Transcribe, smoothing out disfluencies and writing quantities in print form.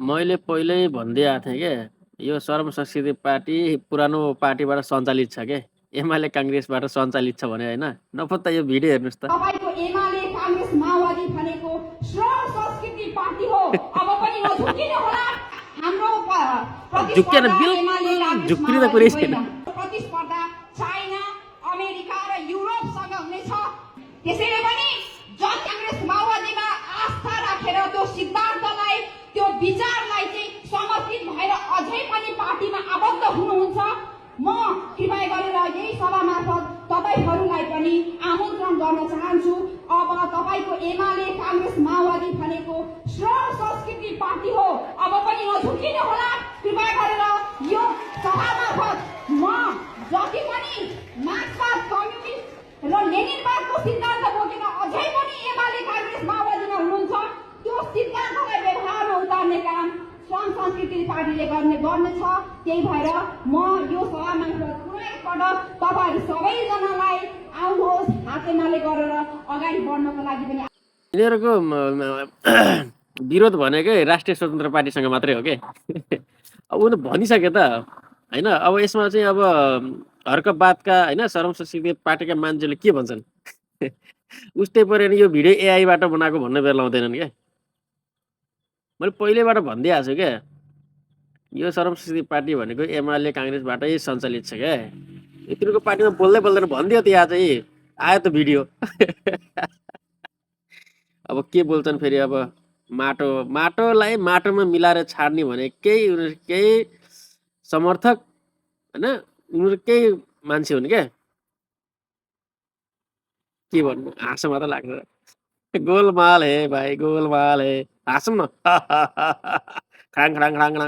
मैले पहिल्यै भन्दै आएको थिएँ क्या, यो श्रम संस्कृति पार्टी पुरानो पार्टीबाट सञ्चालित छ के, एमाले काङ्ग्रेसबाट सञ्चालित छ भने होइन। नपत्ता यो भिडियो हेर्नुहोस् त। तपाईको एमाले काङ्ग्रेस माओवादी भनेको श्रम संस्कृति पार्टी हो। अब पनि नझुक्किनु होला। हाम्रो झुक्किएन, प्रतिस्पर्धा बिल्कुल एमाले काङ्ग्रेस झुक्किने त कुरै माओवादी छैन। होइन। प्रतिस्पर्धा चाइना, अमेरिका र युरोपसँग हुनेछ। त्यसैले पनि जन काङ्ग्रेस माओवादीमा आस्था राखेर त्यो सिद्धान्तलाई, त्यो विचारलाई चाहिँ समर्पित भएर अझै पनि पार्टीमा आबद्ध हुनुहुन्छ, म कृपया गरेर यही सभा मार्फत तपाईहरूलाई पनि आमन्त्रण गर्न चाहन्छु। अब तपाईको एमाले काङ्ग्रेस माओवादी भनेको श्रम संस्कृति पार्टी हो। अब पनि नझुक्किनु होला। कृपया गरेर यो सभा मार्फत म जति पनि मार्क्सवाद, कम्युनिस्ट र लेनिनवादको सिद्धान्त बोकेर अझै पनि एमाले काङ्ग्रेस माओवादीमा हुनुहुन्छ, त्यो सिद्धान्तलाई व्यवहारमा उतार्ने काम श्रम संस्कृति पार्टीले गर्नेछ। त्यही भएर म यो सभा मार्फत पुनः एकपटक तपाईहरू सबैजनालाई आउनुहोस्, हातेमाले गरेर अगाडि बढ्नको लागि पनि। यिनीहरूको विरोध भनेकै राष्ट्रिय स्वतन्त्र पार्टीसँग मात्रै हो के। अब उनीहरू भनिसके त होइन। अब यसमा चाहिँ अब हर्कबादका होइन श्रम संस्कृति पार्टीका मान्छेले के भन्छन् उस्तै पऱ्यो नि। यो भिडियो एआईबाट बनाएको भन्न बेर लाउँदैनन् क्या। मैले पहिल्यैबाट भन्दै आएको छु क्या, यो श्रम संस्कृति पार्टी भनेको एमाले काङ्ग्रेसबाटै सञ्चालित छ क्या। यत्रोको पार्टीमा बोल्दै बोल्दैन भनिदियो त यहाँ चाहिँ आयो त भिडियो। अब के बोल्छन् फेरि। अब माटोलाई माटोमा मिलाएर छाड्ने भने केही समर्थक होइन, उनीहरू केही मान्छे हुन् क्या। के भन्नु, हाँसो मात्र लाग्छ। गोलमाल हे भाइ, गोलमाल हे। हाँसौँ न। खडाङ खडाङ खडाङ खडाङ।